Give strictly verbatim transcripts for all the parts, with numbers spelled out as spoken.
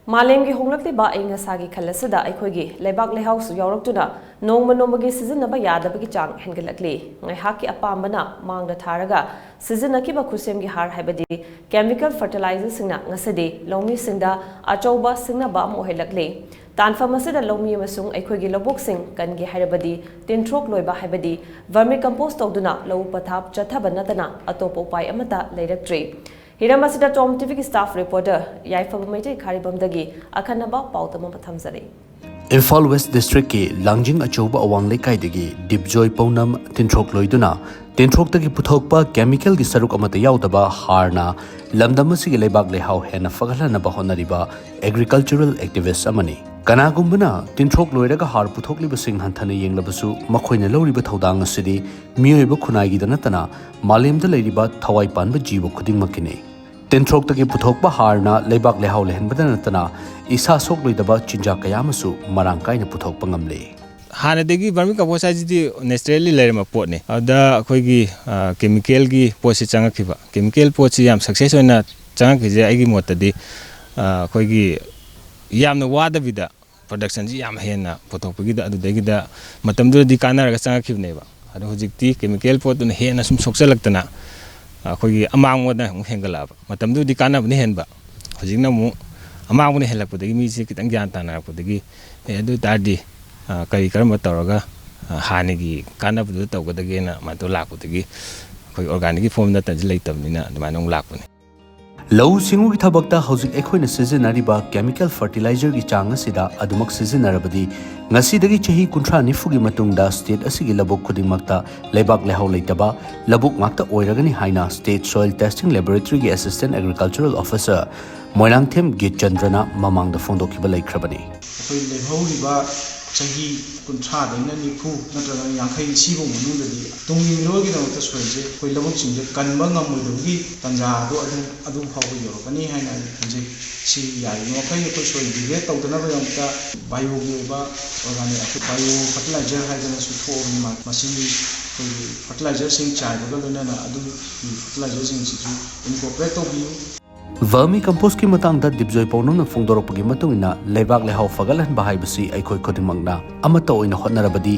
ꯃꯥꯂꯦꯝꯒꯤ ꯍꯣꯡꯂꯛꯂꯤꯕ ꯑꯏꯪ ꯑꯁꯥꯒꯤ ꯈꯜ ꯑꯁꯤꯗ ꯑꯩꯈꯣꯏꯒꯤ ꯂꯩꯕꯥꯛ ꯂꯩꯍꯥꯎꯁꯨ ꯌꯥꯎꯔꯛꯇꯨꯅ ꯅꯣꯡꯃ ꯅꯣꯡꯃꯒꯤ ꯁꯤꯖꯤꯟꯅꯕ ꯌꯥꯗꯕꯒꯤ ꯆꯥꯡ ꯍꯦꯟꯒꯠꯂꯛꯂꯤ꯫ ꯉꯥꯏꯍꯥꯛꯀꯤ ꯑꯄꯥꯝꯕꯅ ꯃꯥꯡꯗ ꯊꯥꯔꯒ ꯁꯤꯖꯤꯟꯅꯈꯤꯕ ꯈꯨꯠꯁꯦꯝꯒꯤ ꯍꯥꯔ ꯍꯥꯏꯕꯗꯤ chemical fertilizerꯁꯤꯡꯅ ꯉꯁꯤꯗꯤ ꯂꯧꯃꯤꯁꯤꯡꯗ ꯑꯆꯧꯕ ꯁꯤꯡꯅꯕ ꯑꯃ ꯑꯣꯏꯍꯜꯂꯛꯂꯤ꯫ ꯇꯥꯟꯐꯝ ꯑꯁꯤꯗ ꯂꯧꯃꯤ ꯑꯃꯁꯨꯡ ꯑꯩꯈꯣꯏꯒꯤ ꯂꯧꯕꯨꯛꯁꯤꯡ ꯀꯟꯒꯦ ꯍꯥꯏꯔꯕꯗꯤ ꯇꯤꯟꯊ꯭ꯔꯣꯛ ꯂꯣꯏꯕ ꯍꯥꯏꯕꯗꯤ vermicompost ꯇꯧꯗꯨꯅ ꯂꯧ ꯄꯊꯥꯞ ꯆꯠꯊꯕ ꯅꯠꯇꯅ ꯑꯇꯣꯞꯄ ꯎꯄꯥꯏ ꯑꯃꯠꯇ ꯂꯩꯔꯛꯇ꯭ꯔꯤ꯫ ꯍꯤꯔꯝ ꯑꯁꯤꯗ Tom TVꯒꯤ staff reporter ꯌꯥꯏꯐꯕ ꯃꯩꯇꯩ ꯈꯥꯔꯤꯕꯝꯗꯒꯤ ꯑꯈꯟꯅꯕ ꯄꯥꯎꯗꯝ ꯑꯃ ꯊꯝꯖꯔꯤ꯫ ꯏꯝꯐꯥꯜ ꯋꯦꯁ ꯗꯤꯁꯇ꯭ꯔꯤꯛꯀꯤ ꯂꯥꯡꯖꯤꯡ ꯑꯆꯧꯕ ꯑꯋꯥꯡ ꯂꯩꯀꯥꯏꯗꯒꯤ ꯗꯤꯞꯖꯣꯏ ꯄꯧꯅꯝ ꯇꯤꯟꯊ꯭ꯔꯣꯛ ꯂꯣꯏꯗꯨꯅ ꯇꯤꯟꯊ꯭ꯔꯣꯛꯇꯒꯤ ꯄꯨꯊꯣꯛꯄ ꯀꯦꯃꯤꯀꯦꯜꯒꯤ ꯁꯔꯨꯛ ꯑꯃꯠꯇ ꯌꯥꯎꯗꯕ ꯍꯥꯔꯅ ꯂꯝꯗꯝ ꯑꯁꯤꯒꯤ ꯂꯩꯕꯥꯛ ꯂꯩꯍꯥꯎ ꯍꯦꯟꯅ ꯐꯒꯠꯍꯟꯅꯕ ꯍꯣꯠꯅꯔꯤꯕ agricultural activist ꯑꯃꯅꯤ꯫ ꯀꯅꯥꯒꯨꯝꯕꯅ ꯇꯤꯟꯊ꯭ꯔꯣꯛ ꯂꯣꯏꯔꯒ ꯍꯥꯔ ꯄꯨꯊꯣꯛꯂꯤꯕꯁꯤꯡ ꯍꯟꯊꯅ ꯌꯦꯡꯂꯕꯁꯨ, ꯃꯈꯣꯏꯅ ꯂꯧꯔꯤꯕ ꯊꯧꯗꯥꯡ ꯑꯁꯤꯗꯤ ꯃꯤꯑꯣꯏꯕ ꯈꯨꯟꯅꯥꯏꯒꯤꯗ ꯅꯠꯇꯅ ꯃꯥꯂꯦꯝꯗ ꯂꯩꯔꯤꯕ ꯊꯋꯥꯏ ꯄꯥꯟꯕ ꯖꯤꯕ ꯈꯨꯗꯤꯡꯃꯛꯀꯤꯅꯤ꯫ ꯇꯤꯟꯊ꯭ꯔꯣꯛꯇꯒꯤ ꯄꯨꯊꯣꯛꯄ ꯍꯥꯔꯅ ꯂꯩꯕꯥꯛ ꯂꯩꯍꯥꯎ ꯂꯩꯍꯟꯕꯗ ꯅꯠꯇꯅ ꯏꯁꯥ ꯁꯣꯛꯂꯣꯏꯗꯕ ꯆꯤꯟꯖꯥꯛ ꯀꯌꯥ ꯑꯃꯁꯨ ꯃꯔꯥꯡ ꯀꯥꯏꯅ ꯄꯨꯊꯣꯛꯄ ꯉꯝꯂꯦ꯫ ꯍꯥꯟꯅꯗꯒꯤ vermicompost ꯍꯥꯏꯁꯤꯗꯤ naturally ꯂꯩꯔꯝꯕ ꯄꯣꯠꯅꯤ꯫ ꯑꯗꯨꯗ ꯑꯩꯈꯣꯏꯒꯤ, ꯑ, chemicalꯒꯤ ꯄꯣꯠꯁꯤ ꯆꯪꯉꯛꯈꯤꯕ꯫ Chemical ꯄꯣꯠꯁꯤ ꯌꯥꯝ success ꯑꯣꯏꯅ ꯆꯪꯉꯛꯈꯤꯁꯦ ꯑꯩꯒꯤ ꯃꯣꯠꯇꯗꯤ, ꯑ, ꯑꯩꯈꯣꯏꯒꯤ ꯌꯥꯝꯅ ꯋꯥꯗꯕꯤꯗ productionꯁꯤ ꯌꯥꯝ ꯍꯦꯟꯅ ꯄꯨꯊꯣꯛꯄꯒꯤꯗ, ꯑꯗꯨꯗꯒꯤꯗ ꯃꯇꯝꯗꯨꯗꯗꯤ ꯀꯥꯟꯅꯔꯒ ꯆꯪꯉꯛꯈꯤꯕꯅꯦꯕ꯫ ꯑꯗꯣ ꯍꯧꯖꯤꯛꯇꯤ chemical ꯄꯣꯠꯇꯨꯅ ꯍꯦꯟꯅ ꯁꯨꯝ ꯁꯣꯛꯆꯜꯂꯛꯇꯅ ꯑꯩꯈꯣꯏꯒꯤ ꯑꯃꯥꯡꯕꯗ ꯑꯃꯨꯛ ꯍꯦꯟꯒꯠꯂꯛꯑꯕ꯫ ꯃꯇꯝꯗꯨꯗꯤ ꯀꯥꯟꯅꯕꯅ ꯍꯦꯟꯕ, ꯍꯧꯖꯤꯛꯅ ꯑꯃꯨꯛ ꯑꯃꯥꯡꯕꯅ ꯍꯦꯜꯂꯛꯄꯗꯒꯤ ꯃꯤꯁꯦ ꯈꯤꯇꯪ ꯒ꯭ꯌꯥꯟ ꯇꯥꯅꯔꯛꯄꯗꯒꯤ, "ꯑꯦ, ꯑꯗꯨ ꯑꯣꯏ ꯇꯥꯔꯗꯤ, ꯑ, ꯀꯔꯤ ꯀꯔꯝꯕ ꯇꯧꯔꯒ, ꯑ, ꯍꯥꯟꯅꯒꯤ ꯀꯥꯟꯅꯕꯗꯨꯗ ꯇꯧꯒꯗꯒꯦꯅ" ꯑꯗꯨꯃꯥꯏꯅ ꯇꯧꯔ ꯂꯥꯛꯄꯗꯒꯤ ꯑꯩꯈꯣꯏ organicꯀꯤ form ꯅꯠꯇ꯭ꯔꯗꯤ ꯂꯩꯇꯕꯅꯤꯅ ꯑꯗꯨꯃꯥꯏꯅ ꯑꯃꯨꯛ ꯂꯥꯛꯄꯅꯤ꯫ ꯂꯧꯎ ꯁꯤꯡꯎꯒꯤ ꯊꯕꯛꯇ ꯍꯧꯖꯤꯛ ꯑꯩꯈꯣꯏꯅ ꯁꯤꯖꯤꯟꯅꯔꯤꯕ chemical fertilizerꯒꯤ ꯆꯥꯡ ꯑꯁꯤꯗ ꯑꯗꯨꯃꯛ ꯁꯤꯖꯤꯟꯅꯔꯕꯗꯤ, ꯉꯁꯤꯗꯒꯤ ꯆꯍꯤ ꯀꯨꯟꯊ꯭ꯔꯥ ꯅꯤꯐꯨꯒꯤ ꯃꯇꯨꯡꯗ state ꯑꯁꯤꯒꯤ ꯂꯧꯕꯨꯛ ꯈꯨꯗꯤꯡꯃꯛꯇ ꯂꯩꯕꯥꯛ ꯂꯩꯍꯥꯎ ꯂꯩꯇꯕ ꯂꯧꯕꯨꯛ ꯉꯥꯛꯇ ꯑꯣꯏꯔꯒꯅꯤ ꯍꯥꯏꯅ State Soil Testing Laboratoryꯒꯤ Assistant Agricultural Officer Moirangthem ꯒꯤꯠꯆꯟꯗ꯭ꯔꯅ ꯃꯃꯥꯡꯗ ꯐꯣꯡꯗꯣꯛꯈꯤꯕ ꯂꯩꯈ꯭ꯔꯕꯅꯤ꯫ ꯑꯩꯈꯣꯏ ꯂꯦꯝꯍꯧꯔꯤꯕ ꯆꯍꯤ ꯀꯨꯟꯊ꯭ꯔꯥꯗꯩꯅ ꯅꯤꯐꯨ ꯅꯠꯇ꯭ꯔꯒ ꯌꯥꯡꯈꯩ ꯁꯤꯐꯥꯎ ꯃꯅꯨꯡꯗꯗꯤ ꯇꯨꯡꯒꯤ ꯃꯤꯔꯣꯜꯒꯤꯗꯃꯛꯇ soilꯁꯦ ꯑꯩꯈꯣꯏ ꯂꯧꯕꯨꯛꯁꯤꯡꯁꯦ ꯀꯟꯕ ꯉꯝꯃꯣꯏꯗꯕꯒꯤ ꯇꯥꯟꯖꯥ ꯑꯗꯨ, ꯑꯗꯨ, ꯑꯗꯨ ꯐꯥꯎꯕ ꯌꯧꯔꯛꯀꯅꯤ ꯍꯥꯏꯅ ꯑꯩ ꯈꯟꯖꯩ꯫ ꯁꯤ ꯌꯥꯔꯤꯕ ꯃꯈꯩ ꯑꯩꯈꯣꯏ soil degrade ꯇꯧꯗꯅꯕꯒꯤꯗꯃꯛꯇ bioꯒꯤ ꯑꯣꯏꯕ organic, ꯑꯩꯈꯣꯏ bio fertilizer ꯍꯥꯏꯗꯅꯁꯨ ꯊꯣꯛꯑꯕꯅꯤ꯫ ꯃ-, ꯃꯁꯤ ꯑꯩꯈꯣꯏꯒꯤ fertilizerꯁꯤꯡ ꯆꯥꯏꯕꯒ ꯂꯣꯏꯅꯅ ꯑꯗꯨꯒꯤ fertilizerꯁꯤꯡꯁꯤꯁꯨ incorporate ꯇꯧꯕꯤꯌꯨ꯫ Vermicompost ꯀꯤ ꯃꯇꯥꯡꯗ ꯗꯤꯞꯖꯣꯏ ꯄꯥꯎꯅꯝꯅ ꯐꯣꯡꯗꯣꯔꯛꯄꯒꯤ ꯃꯇꯨꯡ ꯏꯟꯅ, ꯂꯩꯕꯥꯛ ꯂꯩꯍꯥꯎ ꯐꯒꯠꯍꯟꯕ ꯍꯥꯏꯕꯁꯤ ꯑꯩꯈꯣꯏ ꯈꯨꯗꯤꯡꯃꯛꯅ ꯑꯃꯠꯇ ꯑꯣꯏꯅ ꯍꯣꯠꯅꯔꯕꯗꯤ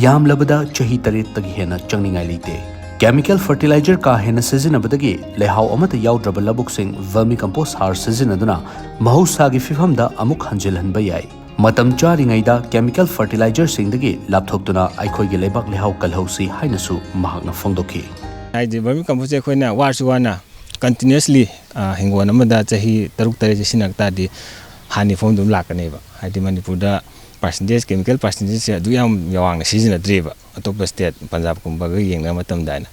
ꯌꯥꯝꯂꯕꯗ ꯆꯍꯤ ꯇꯔꯦꯠꯇꯒꯤ ꯍꯦꯟꯅ ꯆꯪꯅꯤꯡꯉꯥꯏ ꯂꯩꯇꯦ꯫ Chemical fertilizer ꯀꯥ ꯍꯦꯟꯅ ꯁꯤꯖꯤꯟꯅꯕꯗꯒꯤ ꯂꯩꯍꯥꯎ ꯑꯃꯠꯇ ꯌꯥꯎꯗ꯭ꯔꯕ ꯂꯧꯕꯨꯛꯁꯤꯡ vermicompost ꯍꯥꯔ ꯁꯤꯖꯤꯟꯅꯗꯨꯅ ꯃꯍꯧꯁꯥꯒꯤ ꯐꯤꯕꯝꯗ ꯑꯃꯨꯛ ꯍꯟꯖꯤꯜꯍꯟꯕ ꯌꯥꯏ꯫ ꯃꯇꯝ ꯆꯥꯔꯤꯉꯩꯗ chemical fertilizer ꯁꯤꯡꯗꯒꯤ ꯂꯥꯞꯊꯣꯛꯇꯨꯅ ꯑꯩꯈꯣꯏꯒꯤ ꯂꯩꯕꯥꯛ ꯂꯩꯍꯥꯎ ꯀꯜꯍꯧꯁꯤ ꯍꯥꯏꯅꯁꯨ ꯃꯍꯥꯛꯅ ꯐꯣꯡꯗꯣꯛꯈꯤ꯫ ꯍꯥꯏꯗꯤ vermicompost ꯁꯦ ꯑꯩꯈꯣꯏꯅ ꯋꯥꯔꯁꯨ ꯋꯥꯅ continuously, ꯑ, ꯍꯤꯡꯒꯣꯜ ꯑꯃꯗ ꯆꯍꯤ ꯇꯔꯨꯛ ꯇꯔꯦꯠꯁꯦ ꯁꯤꯖꯤꯟꯅꯔꯛ ꯇꯥꯔꯗꯤ ꯍꯥꯔꯒꯤ ꯐꯣꯝꯗ ꯑꯗꯨꯝ ꯂꯥꯛꯀꯅꯦꯕ꯫ ꯍꯥꯏꯗꯤ ꯃꯅꯤꯄꯨꯔꯗ percentage, chemical percentage ꯁꯦ ꯑꯗꯨꯛ ꯌꯥꯝ ꯋꯥꯡꯅ ꯁꯤꯖꯤꯟꯅꯗ꯭ꯔꯤꯕ, ꯑꯇꯣꯞꯄ state ꯄꯟꯖꯥꯕꯀꯨꯝꯕꯒ ꯌꯦꯡꯅꯕ ꯃꯇꯝꯗ ꯍꯥꯏꯅ꯫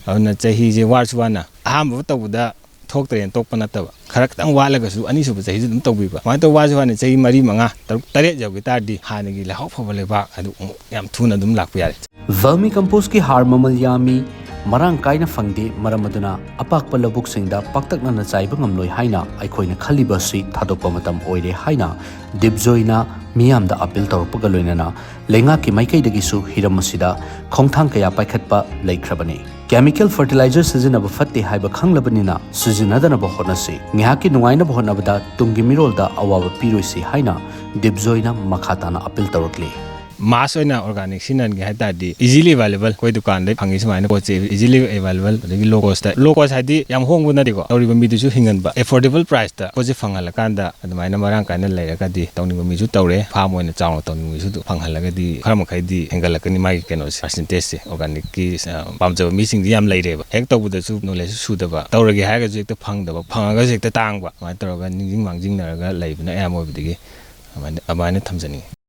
ꯑꯗꯨꯅ ꯆꯍꯤꯁꯦ ꯋꯥꯔꯁꯨ ꯋꯥꯅ ꯑꯍꯥꯟꯕ ꯇꯧꯕꯗ ꯊꯣꯛꯇ꯭ꯔꯦꯅ ꯇꯣꯛꯄ ꯅꯠꯇꯕ, ꯈꯔ ꯈꯤꯇꯪ ꯋꯥꯠꯂꯒꯁꯨ ꯑꯅꯤꯁꯨꯕ ꯆꯍꯤꯁꯨ ꯑꯗꯨꯝ ꯇꯧꯕꯤꯕ꯫ ꯑꯗꯨꯃꯥꯏꯅ ꯇꯧꯕ ꯋꯥꯔꯁꯨ ꯋꯥꯅ ꯆꯍꯤ ꯃꯔꯤ, ꯃꯉꯥ, ꯇꯔꯨꯛ, ꯇꯔꯦꯠ ꯌꯧꯈꯤ ꯇꯥꯔꯗꯤ ꯍꯥꯟꯅꯒꯤ ꯂꯩꯍꯥꯎ ꯐꯕ ꯂꯩꯕꯥꯛ ꯑꯗꯨ ꯑꯃꯨꯛ ꯌꯥꯝ ꯊꯨꯅ ꯑꯗꯨꯝ ꯂꯥꯛꯄ ꯌꯥꯔꯦ꯫ Vermicompost ꯀꯤ ꯍꯥꯔ ꯃꯃꯜ ꯌꯥꯝꯃꯤ, ꯃꯔꯥꯡ ꯀꯥꯏꯅ ꯐꯪꯗꯦ, ꯃꯔꯝ ꯑꯗꯨꯅ ꯑꯄꯥꯛꯄ ꯂꯧꯕꯨꯛꯁꯤꯡꯗ ꯄꯥꯛꯇꯛꯅꯅ ꯆꯥꯏꯕ ꯉꯝꯂꯣꯏ ꯍꯥꯏꯅ ꯑꯩꯈꯣꯏꯅ ꯈꯜꯂꯤꯕ ꯑꯁꯤ ꯊꯥꯗꯣꯛꯄ ꯃꯇꯝ ꯑꯣꯏꯔꯦ ꯍꯥꯏꯅ ꯗꯤꯞꯖꯣꯏꯅ ꯃꯤꯌꯥꯝꯗ appeal ꯇꯧꯔꯛꯄꯒ ꯂꯣꯏꯅꯅ ꯂꯩꯉꯥꯛꯀꯤ ꯃꯥꯏꯀꯩꯗꯒꯤꯁꯨ ꯍꯤꯔꯝ ꯑꯁꯤꯗ ꯈꯣꯡꯊꯥꯡ ꯀꯌꯥ ꯄꯥꯏꯈꯠꯄ ꯂꯩꯈ꯭ꯔꯕꯅꯤ꯫ Chemical fertilizer ꯁꯤꯖꯤꯟꯅꯕ ꯐꯠꯇꯦ ꯍꯥꯏꯕ ꯈꯪꯂꯕꯅꯤꯅ ꯁꯤꯖꯤꯟꯅꯗꯅꯕ ꯍꯣꯠꯅꯁꯤ꯫ ꯉꯥꯏꯍꯥꯛꯀꯤ ꯅꯨꯡꯉꯥꯏꯅꯕ ꯍꯣꯠꯅꯕꯗ ꯇꯨꯡꯒꯤ ꯃꯤꯔꯣꯜꯗ ꯑꯋꯥꯕ ꯄꯤꯔꯣꯏꯁꯤ ꯍꯥꯏꯅ ꯗꯤꯞꯖꯣꯏꯅ ꯃꯈꯥ ꯇꯥꯅ appeal ꯇꯧꯔꯛꯂꯤ꯫ Mass ꯑꯣꯏꯅ organic ꯁꯤꯖꯤꯟꯅꯍꯟꯒꯦ ꯍꯥꯏ ꯇꯥꯔꯗꯤ easily available, ꯑꯩꯈꯣꯏ ꯗꯨꯀꯥꯟꯗ ꯐꯪꯉꯤ ꯁꯨꯃꯥꯏꯅ ꯄꯣꯠꯁꯦ easily available, ꯑꯗꯒꯤ low cost꯫ Low cost ꯍꯥꯏꯗꯤ ꯌꯥꯝ ꯍꯣꯡꯕ ꯅꯠꯇꯦꯀꯣ, ꯇꯧꯔꯤꯕ ꯃꯤꯗꯨꯁꯨ ꯍꯤꯡꯍꯟꯕ, affordable price ꯇ ꯄꯣꯠꯁꯦ ꯐꯪꯍꯜꯂꯀꯥꯟꯗ ꯑꯗꯨꯃꯥꯏꯅ ꯃꯔꯥꯡ ꯀꯥꯏꯅ ꯂꯩꯔꯒꯗꯤ ꯇꯧꯅꯤꯡꯕ ꯃꯤꯁꯨ ꯇꯧꯔꯦ, farm ꯑꯣꯏꯅ ꯆꯥꯎꯅ ꯇꯧꯅꯤꯡꯕ ꯃꯤꯁꯨ ꯑꯗꯨ ꯐꯪꯍꯜꯂꯒꯗꯤ ꯈꯔ ꯃꯈꯩꯗꯤ ꯍꯦꯟꯒꯠꯂꯛꯀꯅꯤ ꯃꯥꯒꯤ ꯀꯩꯅꯣꯁꯦ, percentage ꯁꯦ, organic ꯀꯤ, ꯑ, ꯄꯥꯝꯖꯕ ꯃꯤꯁꯤꯡꯗꯤ ꯌꯥꯝ ꯂꯩꯔꯦꯕ꯫ ꯍꯦꯛ ꯇꯧꯕꯗꯁꯨ knowledge ꯁꯨ ꯁꯨꯗꯕ, ꯇꯧꯔꯒꯦ ꯍꯥꯏꯔꯒꯁꯨ ꯍꯦꯛꯇ ꯐꯪꯗꯕ, ꯐꯪꯉꯒꯁꯨ ꯍꯦꯛꯇ ꯇꯥꯡꯕ, ꯑꯗꯨꯃꯥꯏꯅ ꯇꯧꯔꯒ ꯅꯤꯡꯁꯤꯡ ꯃꯥꯡꯖꯤꯡꯅꯔꯒ ꯂꯩꯕꯅ ꯑꯌꯥꯝꯕ ꯑꯣꯏꯕꯗꯒꯤ ꯑꯗꯨꯃꯥꯏꯅ, ꯑꯗꯨꯃꯥꯏꯅ ꯊꯝꯖꯅꯤꯡꯉꯤ꯫